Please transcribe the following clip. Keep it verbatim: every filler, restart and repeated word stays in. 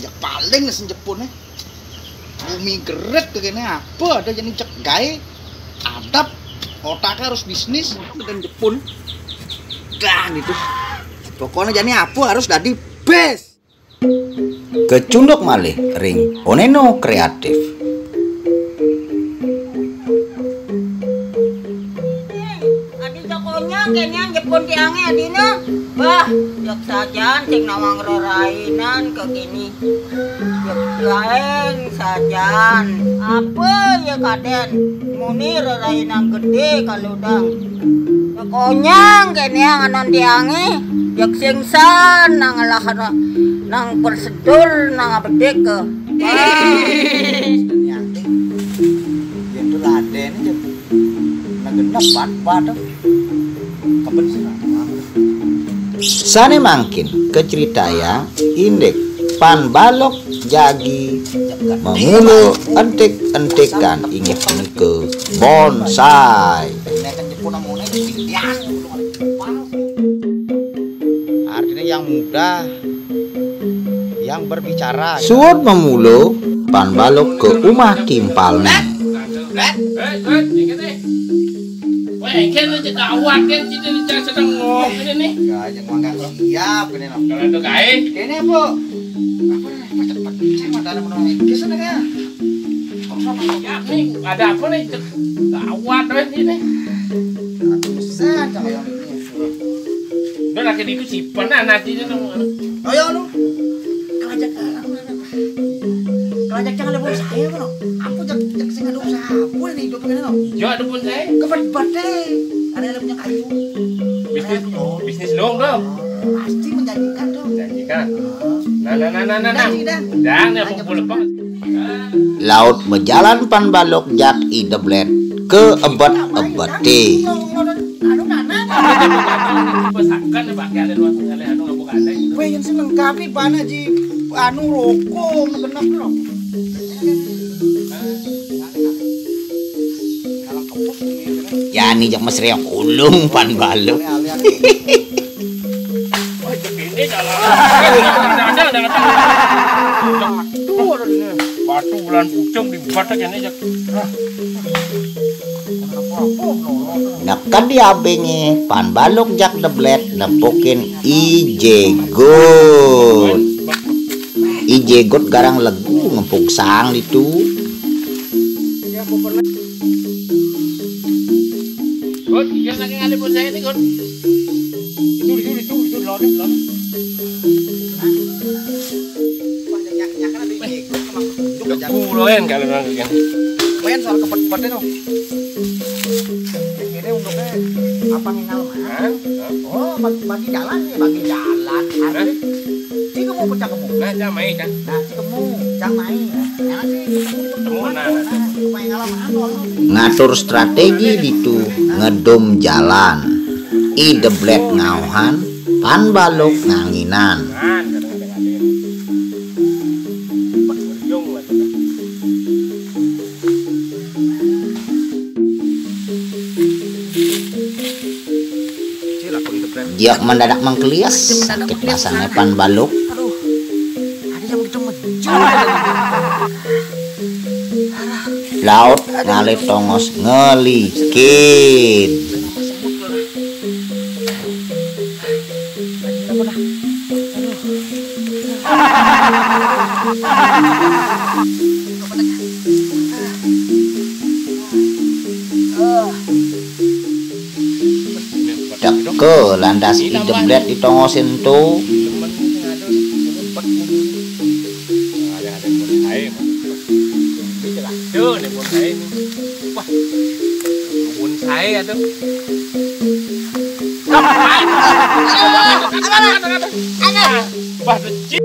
Ya paling sing jepun, eh. Bumi geret tuh kene apa ada jadi cek gawe adab otaknya harus bisnis dan jepun. Dah gitu. Pokoknya jadi apa harus dadi best. Kecunduk malih ring Oneno Kreatif. Adi cokonyang kene jepun tiange adina. Wah, jak sajan sing nawang rerainan ke kini. Jak gaeng sajan. Apa ya kaden? Muni rerainan gede kalau dang. Konyang kene anan tiange, jak singsan nang lah nang prosedur nang abedik ke. Wah. Yang tuh laden aja. Nah genep bat bat. Kebet sih. Sane mangkin kacritayang indik Pan Balok jagi memulo entik-entikan inggih punika bonsai. Artinya yang muda yang berbicara. Suud memulo Pan Balok ke umah timpalne. Weh, kan aja tawat kan sini nih sedang ngomong ini nih. Ya, yang mangga siap ini no. Kalau itu kain. Ini apa? Apa nih? Pecah-pecah mata ada menolak. Ke sana ya. Kamu apa? Ya, nih ada apa nih? Tawat weh ini. Aku besar sama yang ini. Udah lagi itu simpan anak ini no. Oh ya lu. Kalau aja kalau aja jangan ada saya no. Aku jak jak sing ada usaha apa nih hidup ini no. Yo ada pun saya. Kebet-bete. Ada yang punya kayu. Bisnis bisnis dong dong. Pasti menjanjikan dong. Menjanjikan. Nah nah nah nah nah. Janji dah. Jangan ya pukul lepas. Laut majalan Pan Balok jak I Deblet ke ebet-ebete. Anu nanan. Pesakan ya pakai ada dua kali anu nggak buka ada gitu. Weh, yang sih lengkapi bana ji anu rokok genep no. Kalau kepus ini. Ya ni jak mesreok ulung Pan Balok. Ini jalan. Ada ada ada. Batu ada ini. Batu bulan pucung di batu aja nih jak. Neked di abinge Pan Balok jak Deblet nepukin I Jegot. I Jegot garang legu ngempuk sang ditu. Gun, dia lagi ngalih pun saya ini, Gun. Itu, itu, itu, itu, lorong, lorong. Wah, yang nyak-nyak kan ada di ikut sama. Itu kerjaan. Kuloen kalau nang kan. Main soal kepet-kepetnya tuh. Ini untuknya apa ngingal mah? Hah? Oh, bagi, bagi jalan nih, bagi jalan. Hah? Artinya, ini kamu pecah kamu. Nah, jamai kan. Nah, Temu, cang mai. Nah, si temu, temu, temu, nah, nah, nah, nah, supaya ngalaman, tolong. Ngatur strategi ditu ngedum jalan. I Deblet ngauhan, Pan Balok nganginan. Nah, kadang-kadang ada yang berjuang lah, gitu. Cil, aku di Deblet. Dia mendadak mengkelias, sakit rasanya Pan Balok. Aduh. Ada yang begitu mejur. Laut ngalih tongos ngelikin. Teka lantas I Deblet ditongosin to. Tuh, nih bonsai nih. Wah, bonsai atuh. Wah, becik.